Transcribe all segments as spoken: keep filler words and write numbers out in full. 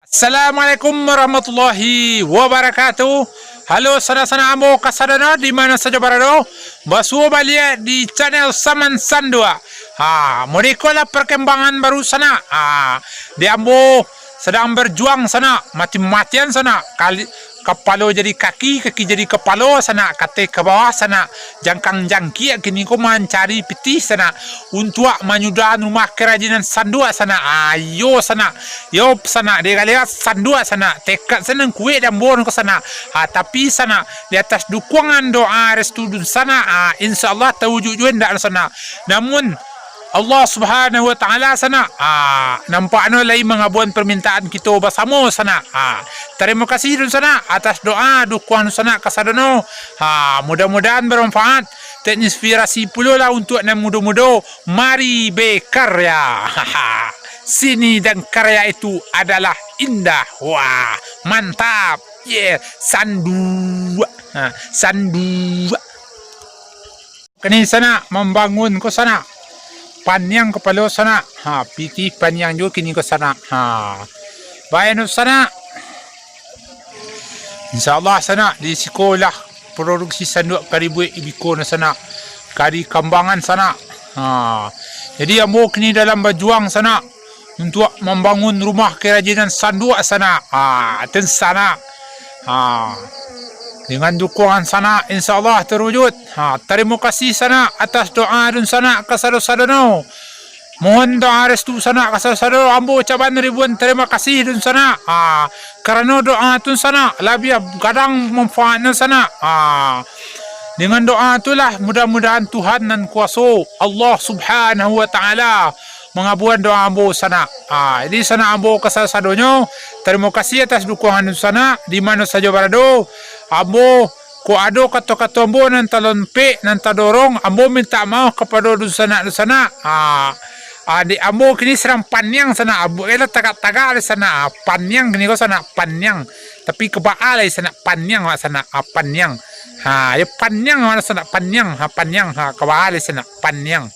Assalamualaikum warahmatullahi wabarakatuh. Halo sanak-sanak ambo kasadonyo di mano sajo barado. Basuo baliak di channel Saman Sanduak. Ha, mode ko lah perkembangan baru sanak. Ha, di ambo sadang berjuang sanak, mati-matian sanak. Kali, kapalo jadi kaki, kaki jadi kapalo sanak, kateh ka bawah sanak. Jangkang-jangkiak kini ko mancari pitih sanak, untuak manyudahan rumah karajinan Sanduak sanak. Ayo sanak, yo sanak, dek galeh Sanduak sanak, tekad sanak kuek di ambo ko sanak. Ha, tapi sanak, di atas dukungan doa restu dunsanak, ha, insya Allah tawujud juo ndak sanak. Namun, Allah Subhanahu wa Ta'ala sanak, ha, nampaknyo lai mangabuan permintaan kito basamo sanak. Ha, tarimo kasih dunsanak atas doa dukungan dunsanak kasadonyo. Ha, mudah-mudahan bermanfaat, terinspirasi pulolah untuak nan mudo-mudo, mari bekarya. Seni dan karya itu adalah indah. Wah, mantap. Yeah, Sanduak. Ha, Sanduak. Kini sanak mambangun ko sanak. Paniang kapalo sanak. Ha, pitih paniang juo kini ko sanak. Ha. Baik, anu sanak. Insya Allah sanak, di siko lah produksi Sanduak ka dibuek ibiko na sanak. Ka dikambangkan sanak. Ha. Jadi ambo kini dalam bajuang sanak. Untuak mambangun rumah karajinan Sanduak sanak. Ha, ten sanak. Ha, dengan dukungan sanak, insya Allah terwujud. Ha, tarimo kasih sanak atas doa dunsanak kasado-sadonyo. Mohon doa restu sanak kasado-sadonyo. Ambo ucapan ribuan tarimo kasih dunsanak. Ha, karano doa tu sanak labiah gadang manfaatnyo sanak. Ha, dengan doa tu lah mudah-mudahan Tuhan nan kuaso, Allah Subhanahu wa Ta'ala, mangabuan doa ambo sanak. Ha, jadi sanak ambo kasado-sadonyo, tarimo kasih atas dukungan dunsanak, di mano sajo barado. Ambo, kok ado kato-kato ambo nan talompek, nan tadorong, ambo mintak maoh kapado dunsanak-dunsanak. Ha, ha, dek ambo kini sadang paniang sanak, ambo elah tagak-tagak di sanak. Ha, paniang kini ko sanak, paniang. Tapi kabaa lai sanak, paniang awak sanak. Ha, paniang. Ha, yo paniang awak sanak, paniang. Ha, paniang. Ha, kabaa lai sanak, paniang.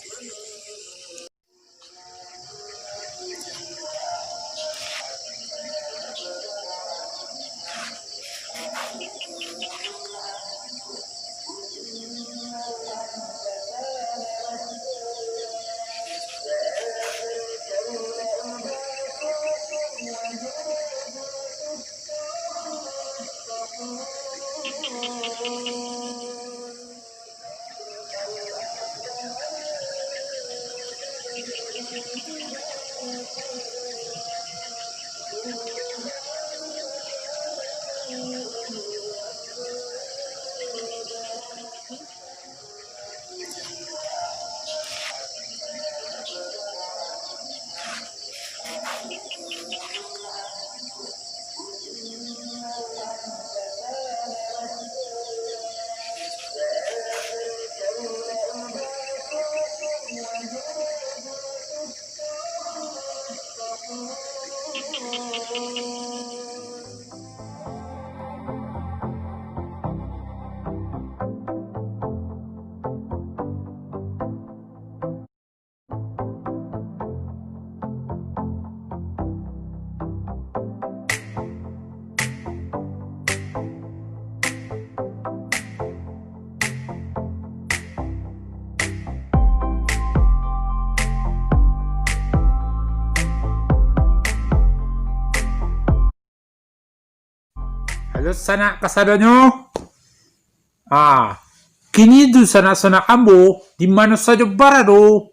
Halo sanak kasadonyo. Ah, kini tu sanak-sanak ambo di mano sajo barado.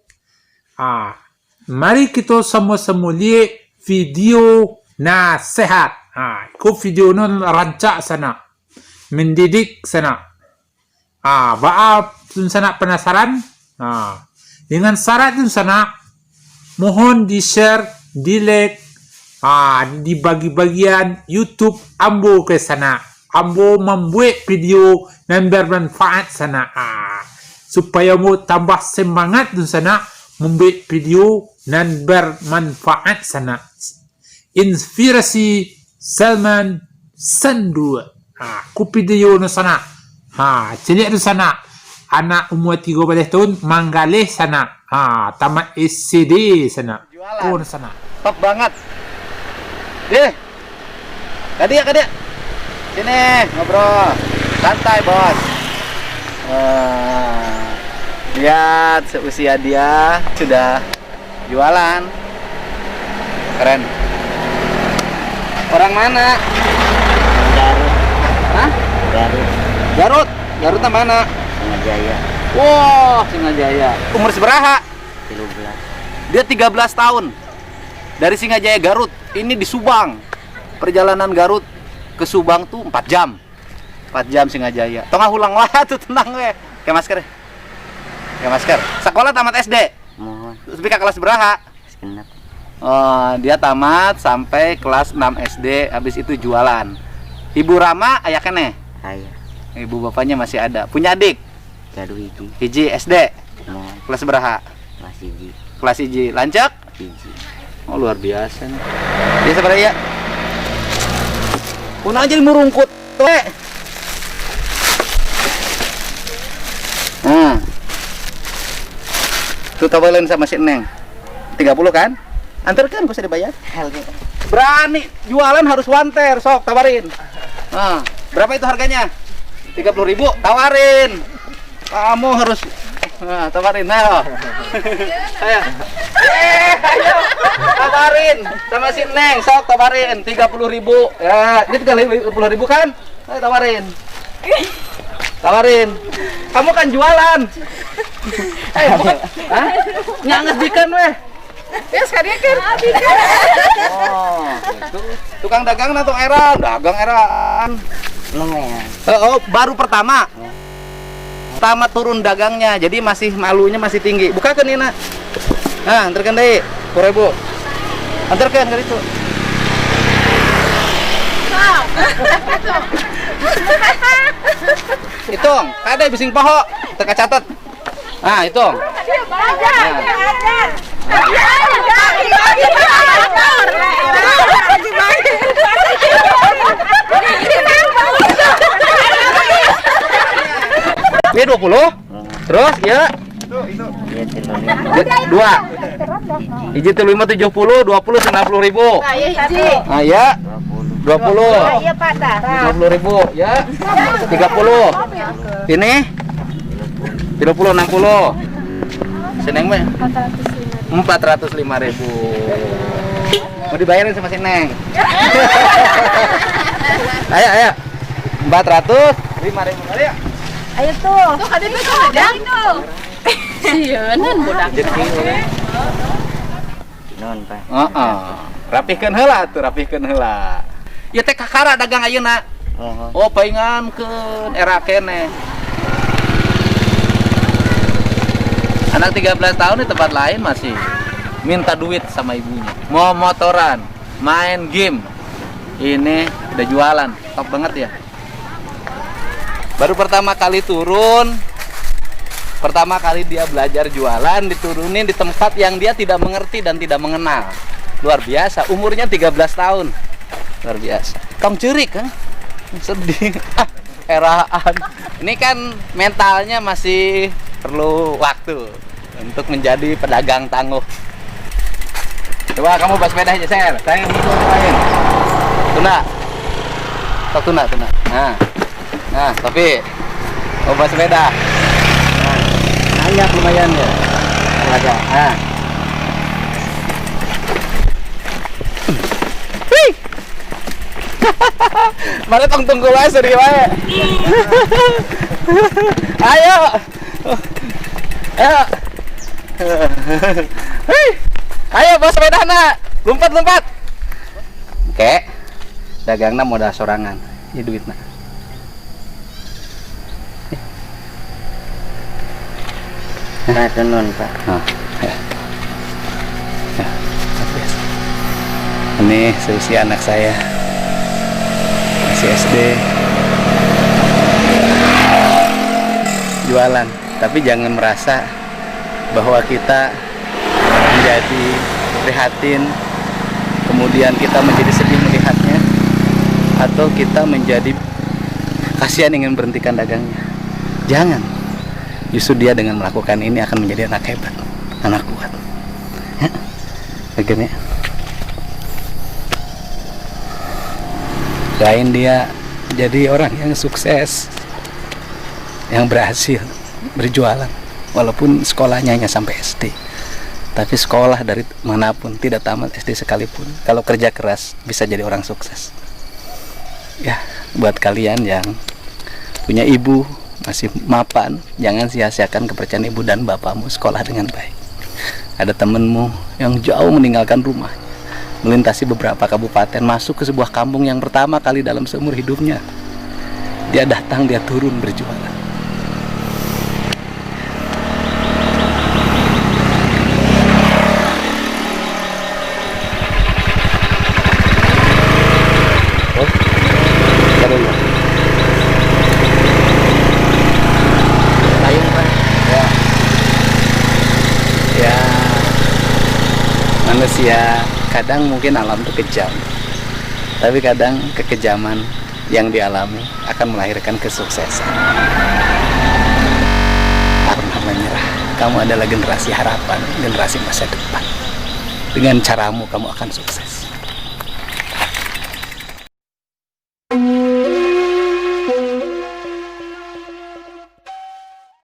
Ah, mari kito samo-samo liek video nasihat. Ah, iko video no rancak sanak, mendidik sanak. Ah, baa dunsanak penasaran? Ah, dengan syarat dunsanak, mohon di-share, di-like, ah, dibagi-bagian YouTube ambo ke sanak. Ambo mambuek video nan bermanfaat sanak. Ah, supayo ambo tambah semangat dunsanak mambuek video nan bermanfaat sanak. Inspirasi Saman Sanduak. Ha, ko video no sanak. Ha, caliak tu sanak. Anak umua tigo baleh tahun manggaleh sanak. Ha, tamat S D sanak. Jualan. Ko no sanak. Top banget. Deh. Ka diak, ka diak. Sini, ngobrol. Santai, Bos. Wah, lihat, seusia dia sudah jualan. Keren. Orang mana? Garut. Hah? Garut. Garut? Garut mana? Singajaya. Wah, Singajaya. Umur seberaha? Tiga belas. Dia tiga belas tahun. Dari Singajaya, Garut. Ini di Subang. Perjalanan Garut ke Subang tuh empat jam. Empat jam Singajaya. Tongah ulang lah tuh, tenang weh. Pakai masker. Pakai masker. Sekolah tamat S D. Mohon. Tapi ka kelas beraha? Segenap. Oh, dia tamat sampai kelas enam S D, habis itu jualan. Ibu Rama, ayah kene? Ayah. Ibu bapaknya masih ada. Punya adik? Gaduh hiji. Hiji S D. Mohon. Kelas beraha? Kelas hiji. Kelas hiji. Lancak? Hiji. Oh, luar biasa nih. Biasa pada ya. Pun aja murungkut, weh. Nah. Tu tabalan sama si Neng. Tiga puluh kan? Antarkan, gak usah dibayar. Berani jualan harus wanter, sok tawarin. Nah, berapa itu harganya? Tiga puluh ribu, tawarin. Kamu harus, nah, tawarin, ayo. Ayo. Eh, ayo. Tawarin sama si Neng, sok tawarin tiga puluh ribu. Ya, ini tiga puluh ribu kan? Ayo tawarin. Tawarin. Kamu kan jualan. Eh, bukan. Hah? Nyangas dikan weh. Ya, sekali kan. Oh, itu. Tukang dagang nah, tukang eran, dagang eran. Lumayan. Eh, oh, baru pertama. Ya. Pertama turun dagangnya, jadi masih malunya masih tinggi. Bukakan ni, Nak. Nah, antarkan deh, sepuluh ribu. Antarkan ke situ. Hitung, ada bising paho, teka catat. Ah, itu. Ini dua puluh. Terus, ya. Dua. Hiji telu limo tujuh puluh, dua puluh, sembilan puluh ribu. Ah, ya. Dua puluh. Dua puluh ribu, ya. Tiga puluh. Ini? Tiga puluh, enam puluh. Seneng, Mek? Empat ratus lima ribu. Mau dibayarin sama si Neng. Ayo, ayo. Empat ratus lima ribu. Ayo. Ayo tuh. Tuh, ada tuh, ada tuh. Iya, nan bodak. Rezeki. Non, Pak. Heeh. Rapihkan heula tuh, rapihkan heula. Ya teh kakara dagang ayeuna. Oh. Oh, paingankeun era kene. Anak tiga belas tahun di tempat lain masih minta duit sama ibunya. Mau motoran, main game. Ini udah jualan, top banget ya. Baru pertama kali turun, pertama kali dia belajar jualan, diturunin di tempat yang dia tidak mengerti dan tidak mengenal. Luar biasa, umurnya tiga belas tahun. Luar biasa. Tong cerik, kan? Sedih. Ah, eraan. Ini kan mentalnya masih perlu waktu untuk menjadi pedagang tangguh. Coba kamu bersepeda aja, Ser. Saya yang ikut lain. Tunda. Stop, tunda, tunda. Nah. Nah, tapi oh, bersepeda. Nah, banyak lumayan ya. Ada. Nah. Wih. Mana tong tunggu wae, sedih wae. Ayo. Ayo. Hei. Ayo, bawa sepeda, nak. Lumpat, lumpat. Kek, dagang nak modal sorangan. Ini duit, nak. Nah, tenun, Pak. Nah, ya. Ya. Ini seusia anak saya. Masih S D. Jualan. Tapi jangan merasa bahwa kita menjadi prihatin, kemudian kita menjadi sedih melihatnya, atau kita menjadi kasihan ingin berhentikan dagangnya. Jangan. Justru dia dengan melakukan ini akan menjadi anak hebat, anak kuat. Ya? Pegang ya. Lain dia jadi orang yang sukses, yang berhasil berjualan. Walaupun sekolahnya hanya sampai S D, tapi sekolah dari manapun, tidak tamat S D sekalipun, kalau kerja keras bisa jadi orang sukses. Ya, buat kalian yang punya ibu masih mapan, jangan sia-siakan kepercayaan ibu dan bapakmu, sekolah dengan baik. Ada temanmu yang jauh meninggalkan rumah, melintasi beberapa kabupaten, masuk ke sebuah kampung yang pertama kali dalam seumur hidupnya. Dia datang, dia turun berjualan. Ya. Ya, manusia kadang mungkin alam tu kejam, tapi kadang kekejaman yang dialami akan melahirkan kesuksesan. Pernah menyerah. Kamu adalah generasi harapan, generasi masa depan. Dengan caramu, kamu akan sukses.